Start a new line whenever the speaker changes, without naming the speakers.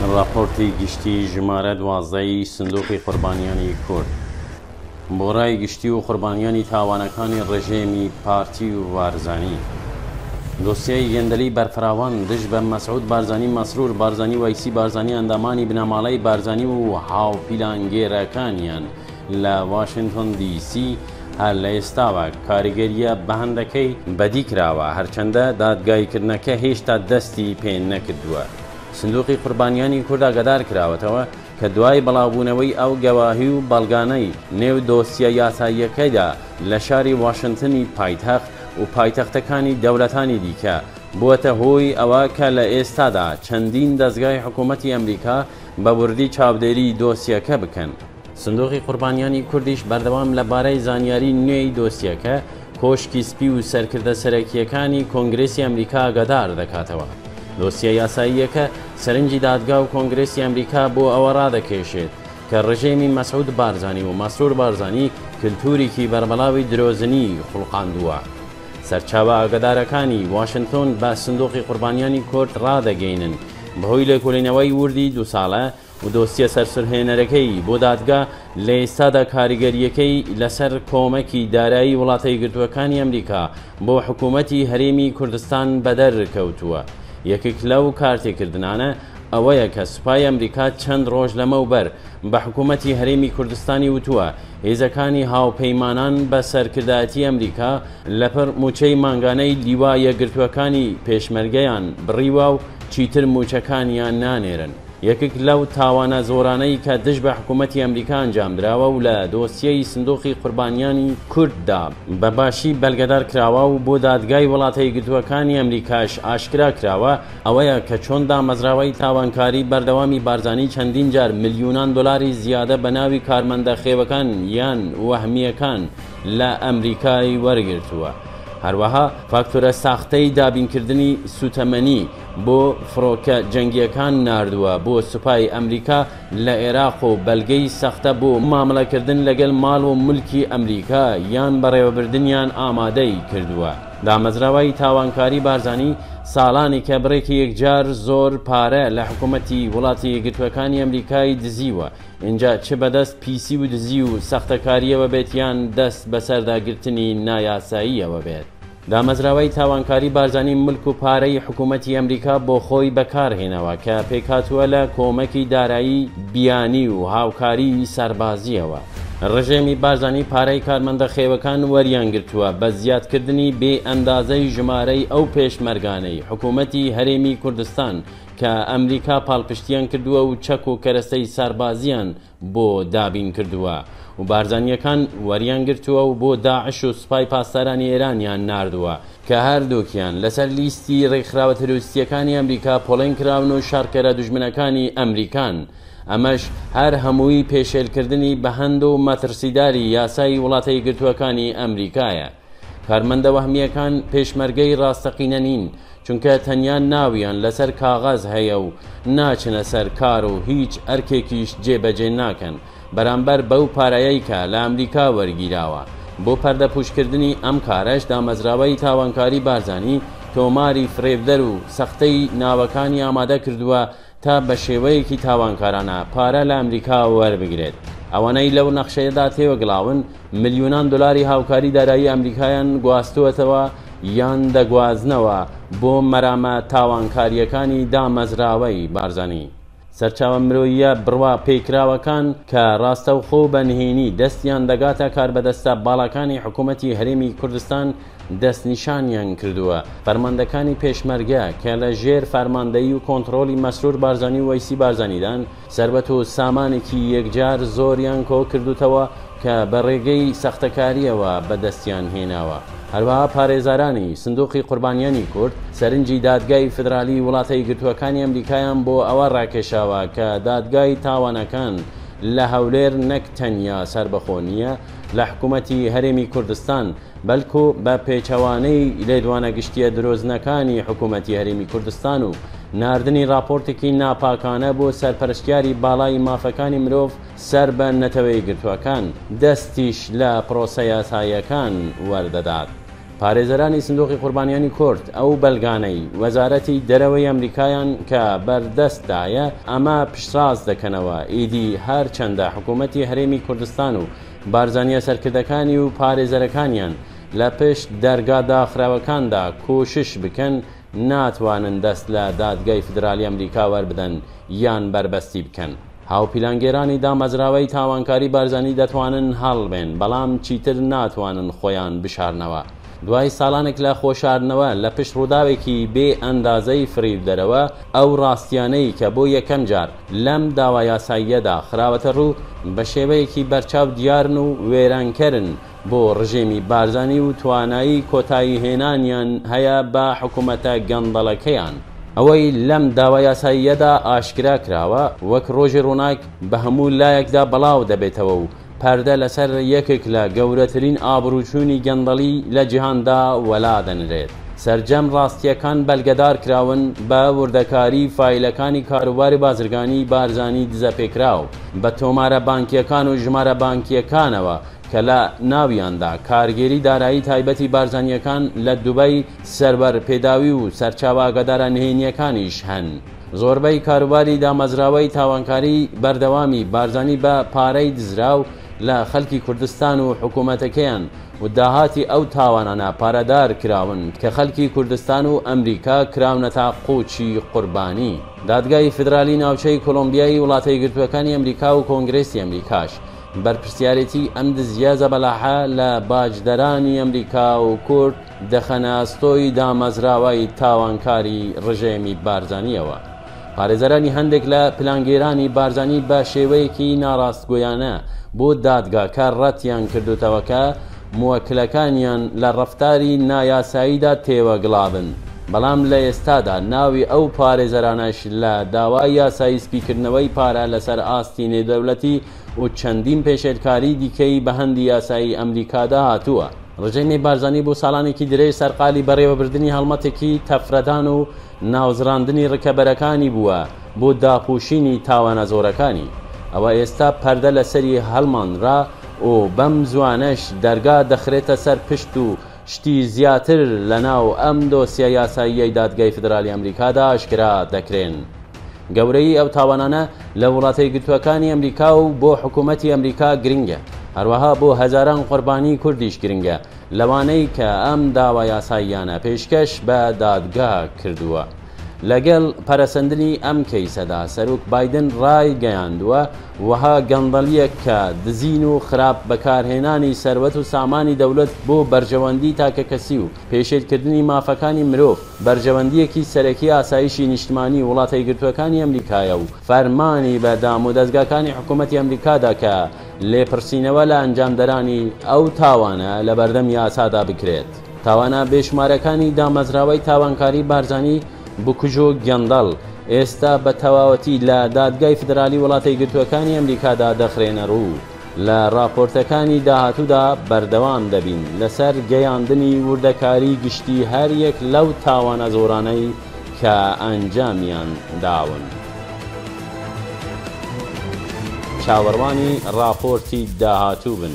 ڕاپۆرتی گشتی ژمارە 12 ی سندوقی قوربانیانی کورد بۆ ڕای گشتی و قوربانیانی تاوانەکانی ڕژێمی پارتی و بارزانی. دۆسیەی گەندەلی بەرفراوان دژ بە مەسعود بارزانی، مەسرور بارزانی، وەیسی بارزانی، ئەندامانی بنەماڵەی بارزانی و هاوپیلانگێرەکانیان لە واشنتۆن دی سی هەر لە ئێستاوە کاریگەرییە بەهەندەکەی بەدی کراوە، هەرچەندە دادگاییکردنەکە هێشتا دەستی پێ نەکردووە. سندوقی قوربانیانی کورد ئاگادار کراوەتەوە کە دوای بڵاوبوونەوەی ئەو گەواهی و بەڵگانەی نێو دۆسیە یاساییەکەیدا لە شاری واشنتنی پایتەخت و پایتەختەکانی دەولەتانی دیکە بووەتە هۆی ئەوە کە لە ئێستادا چەندین دەزگای حکوومەتی ئەمریکا بە وردی چاودێری دۆسیەکە بکەن. سندوقی قوربانیانی کوردیش بەردەوام لە بارەی زانیاری نوێی دۆسیەکە کۆشکی سپی و سەرکردە سەرەکییەکانی کۆنگرێسی ئەمریکا ئاگادار دەکاتەوە. دۆسیە یاساییەکە سەرنجی دادگا و کۆنگرێسی ئەمریکا بۆ ئەوە ڕادەکێشێت کە ڕژێمی مەسعود بارزانی و مەسرور بارزانی کلتوریکی بەربڵاوی درۆزنی خوڵقاندووە. سەرچاوە ئاگادارەکانی واشنتۆن بە سندوقی قوربانیانی کورد ڕادەگەینن بەهۆی لێکۆلینەوەی وردی دووساڵە و دۆسیە سەرسورهێنەرەکەی بۆ دادگا لە ئێستادا کاریگەرییەکەی لەسەر کۆمەکی دارایی وڵاتەیەکگرتووەکانی ئەمریکا بۆ حکوومەتی هەرێمی کوردستان بەدەر کەوتووە. یەکێک لەو کارتێکردنانە ئەوەیە کە سوپای ئەمریکا چەند ڕۆژ لەمەوبەر بە حکوومەتی هەرێمی کوردستانی وتووە هێزەکانی هاوپەیمانان بە سەرکردایەتی ئەمریکا لەپڕ مووچەی مانگانەی لیوا یەکگرتووەکانی پێشمەرگەیان بڕیوە و چیتر مووچەکانیان نانێرن. یەکێک لەو تاوانە زۆرانەی کە دژ بە حکوومەتی ئەمریکا ئەنجامدراوە و لە دۆسیەی سندوقی قوربانیانی کورددا بە باشی بەلگەدار کراوە و بۆ دادگای وڵاتەیەکگرتووەکانی ئەمریکاش ئاشکرا کراوە ئەوەیە کە چۆن دامەزراوەی تاوانکاری بەردەوامی بارزانی چەندین جار ملیونان دۆلاری زیادە بە ناوی کارمەندە خێوەکان یان وەهمییەکان لە ئەمریکای وەرگرتووە. هەروەها فاکتۆرە ساختەی دابینکردنی سوتەمەنی بۆ فڕۆکە جەنگییەکان ناردووە بۆ سوپای ئەمریکا لە عێراق و بەلگەی سەختە بۆ مامەڵەکردن لەگەل ماڵ و مولکی ئەمریکا یان بەڕێوەبردنیان ئامادەی کردووە. دامەزراوەی تاوانکاری بارزانی ساڵانێکە بڕێکی یەکجار زۆر پارە لە حکومەتی وڵاتە یەکگرتووەکانی ئەمریکای دزیوە، ئینجا چ بەدەست پیسی و دزی و سەختەکارییەوە بێت یان دەست بەسەرداگرتنی نایاساییەوە بێت. دامەزراوەی تاوانکاری بارزانی ملک و پارەی حکوومەتی ئەمریکا بۆ خۆی بەکار هێناوە کە پێکهاتووە لە کۆمەکی دارایی بیانی و هاوکاریی سەربازییەوە. ڕژێمی بارزانی پارەی کارمەندە خێوەکان وەریان گرتووە بە زیادکردنی بێ ئەندازەی ژمارەی ئەو پێشمەرگانەی حکوومەتی هەرێمی کوردستان کە ئەمریکا پاڵپشتیان کردووە و چەک و کەرەستەی سەربازیان بۆ دابین کردووە و بارزانییەکان وەریان گرتووە و بۆ داعش و سوپای پاسدارانی ئێرانیان ناردووە کە هەردووکیان لەسەر لیستی ڕێکخراوە ترۆریستییەکانی ئەمریکا پۆڵێن کراون و شەڕکەرە دوژمنەکانی ئەمریکان ئەمەش هەر هەمووی پێشێلکردنی بەهەند و مەترسیداری یاسای وڵاتە یەکگرتووەکانی ئەمریکایە. کارمەندە وەهمییەکان پێشمەرگەی ڕاستەقینە نین، چونکە تەنیا ناویان لەسەر کاغەز هەیە و ناچنە سەر کار و هیچ ئەرکێکیش جێبەجێ ناکەن بەرامبەر بەو پارەیەی کە لە ئەمریکا وەرگیراوە. بۆ پەردەپوشکردنی ئەم کارەش دامەزراوەی تاوانکاری بارزانی تۆماری فرێبدەر و سەختەی ناوەکانی ئامادە کردووە تا بە شێوەیەکی تاوانکارانە پارە لە ئەمریکا وەربگرێت. ئەوانەی لەو نەخشەیەدا تێوەگلاون ملیونان دۆلاری هاوکاری دارایی ئەمریکایان گواستووەتەوە یان دەگوازنەوە بۆ مەرامە تاوانکارییەکانی دامەزراوەی بارزانی. سەرچاوە مرۆییە بڕوا پێکراوەکان کە ڕاستەوخۆ و بە نهێنی دەستیان دەگاتە کاربەدەستە باڵاکانی حکوومەتی هەرێمی کوردستان دەستنیشانیان کردووە فەرماندەکانی پێشمەرگە کە لە ژێر فەرماندەیی و کۆنتڕۆڵی مەسرور بارزانی و وەیسی بارزانیدان سەروەت و سامانێکی یەکجار زۆریان کۆکردوتەوە کە بە ڕێگەی ساختەکارییەوە بەدەستیان هێناوە. هەروەها پارێزارانی سندوقی قوربانیانی کورد سەرنجی دادگای فیدرالی وڵاتە یەکگرتووەکانی ئەمریکایان بۆ ئەوە ڕاکێشاوە کە دادگای تاوانەکان لە هەولێر نەک تەنیا سەربەخۆ نییە لە حکومەتی هەرێمی کوردستان بەلکو بە پێچەوانەی لێدوانە گشتییە درۆزنەکانی حکومەتی هەرێمی کوردستان و ناردنی ڕاپۆرتێکی ناپاکانە بۆ سەرپەرشتیاری باڵای مافەکانی مرۆڤ سەر بە نەتەوەیەکگرتووەکان، دەستیش لە پرۆسە یاساییەکان وەردەدات. پارێزەرانی سندوقی قوربانیانی کورد ئەو بەلگانەی وەزارەتی دەرەوەی ئەمریکایان کە بەردەستدایە ئەمە پشتڕاست دەکەنەوە، ئیدی هەرچەندە حکوومەتی هەرێمی کوردستان و بارزانییە سەرکردەکانی و پارێزەرەکانیان لە پشت دەرگا داخراوەکاندا کۆشش بکەن ناتوانن دەست لە دادگای فیدرالی ئەمریکا وەربدەن یان بەربەستی بکەن. هاوپیلانگێرانی دامەزراوەی تاوانکاری بارزانی دەتوانن هەڵبێن، بەڵام چیتر ناتوانن خۆیان بشارنەوە. دوای ساڵانێک لە خۆشاردنەوە لە پشت ڕووداوێکی بێ ئەندازەی فریودەرەوە، ئەو ڕاستیانەی کە بۆ یەکەم جار لەم داوا یاساییەدا خراوەتە ڕوو، بە شێوەیەکی بەرچاو دیارن و وێرانکەرن بۆ ڕژێمی بارزانی و توانایی کۆتایی هێنانیان هەیە بە حکومەتە گەندەڵەکەیان. ئەوەی لەم داوا یاساییەدا ئاشکرا کراوە وەک ڕۆژی ڕووناک بە هەموو لایەکدا بڵاو دەبێتەوە و پەردە لەسەر یەکێک لە گەورەترین ئابڕووچوونی گەندەڵی لە جیهاندا وەلا دەنرێت. سەرجەم ڕاستییەکان بەلگەدار کراون بە وردەکاری فایلەکانی کاروباری بازرگانی بارزانی دزەپێکراو بە تۆمارە بانکییەکان و ژمارە بانکییەکانەوە کە لە ناویاندا کارگێری دارایی تایبەتی بارزانییەکان لە دوبەی سەروەر پێداوی و سەرچاوە ئاگادارە نهێنییەکانیش هەن. زۆربەی کاروباری دامەزراوەی تاوانکاری بەردەوامی بارزانی بە پارەی دزراو لە خەلکی کوردستان و حکومەتەکەیان و داهاتی ئەو تاوانانە پارەدار کراون کە خەلکی کوردستان و ئەمریکا کراونەتە قۆچی قوربانی. دادگای فیدرالی ناوچەی کۆلۆمبیای وڵاتەیەکگرتووەکانی ئەمریکا و کۆنگرێسی ئەمریکاش بەرپرسیارێتی ئەم دزییە زەبەلاحە لە باجدەرانی ئەمریکا و کورد دەخەنە ئەستۆی دامەزراوەی تاوانکاری ڕژێمی بارزانییەوە. پارێزەرانی هەندێک لە پلانگێرانی بارزانی بە شێوەیەکی ناڕاستگۆیانە بۆ دادگاکە ڕەتیان کردوتەوە کە موەکلەکانیان لە ڕەفتاری نایاساییدا تێوەگلابن، بەڵام لە ئێستادا ناوی ئەو پارێزەرانەش لە داوای یاسایی سپیکردنەوەی پارە لەسەر ئاستی نێودەولەتی و چەندین پێشێلکاری دیکەی بەهەندی یاسایی ئەمریکادا هاتووە. ڕژێمی بارزانی بۆ ساڵانێکی درێژ سەرقالی بەڕێوەبردنی هەڵمەتێکی تەفرەدان و ناوزڕاندنی ڕکەبەرەکانی بووە بۆ داپۆشینی تاوانە زۆرەکانی. ئەوە ئێستا پەردە لەسەری هەڵمانرا و بەم زوانەش دەرگا دەخرێتە سەر پشت و شتی زیاتر لەناو ئەم دۆسیە یاساییەی دادگای فیدرالی ئەمریکادا ئاشکرا دەکرێن. گەورەیی ئەو تاوانانە لە وڵاتەیەکگرتووەکانی ئەمریکا و بۆ حکوومەتی ئەمریکا گرنگە، هەروەها بۆ هەزاران قوربانیی کوردیش گرنگە، لەوانەی کە ئەم داوا یاساییانە پێشکەش بە دادگا کردووە. لەگەڵ پەرەسەندنی ئەم کەیسەدا، سەرۆک بایدن ڕایگەیاندووە، وەها گەندەڵییەک کە دزین و خراپ بەکارهێنانی سەروەت و سامانی دەولەت بۆ بەرژەوەندی تاکەکەسی و پێشێلکردنی مافەکانی مرۆڤ، بەرژەوەندییەکی سەرەکی ئاسایشی نیشتمانی وڵاتەیەکگرتووەکانی ئەمریکایە و فەرمانی بە دامودەزگاکانی حکوومەتی ئەمریکادا کە لێپرسینەوە لە ئەنجامدەرانی ئەو تاوانە لەبەردەم یاسادا بکرێت. تاوانە بێشومارەکانی دامەزراوەی تاوانکاری بارزانی بکوژ و گەندەڵ ئێستا بە تەواوەتی لە دادگای فیدرالی وڵاتەیەکگرتووەکانی ئەمریکادا دەخرێنەڕوو. لە ڕاپۆرتەکانی داهاتوودا بەردەوام دەبین لەسەر گەیاندنی وردەکاری گشتی هەر یەک لەو تاوانە زۆرانەی کە ئەنجامیان داون. چاوەڕوانی ڕاپۆرتی داهاتوو بن.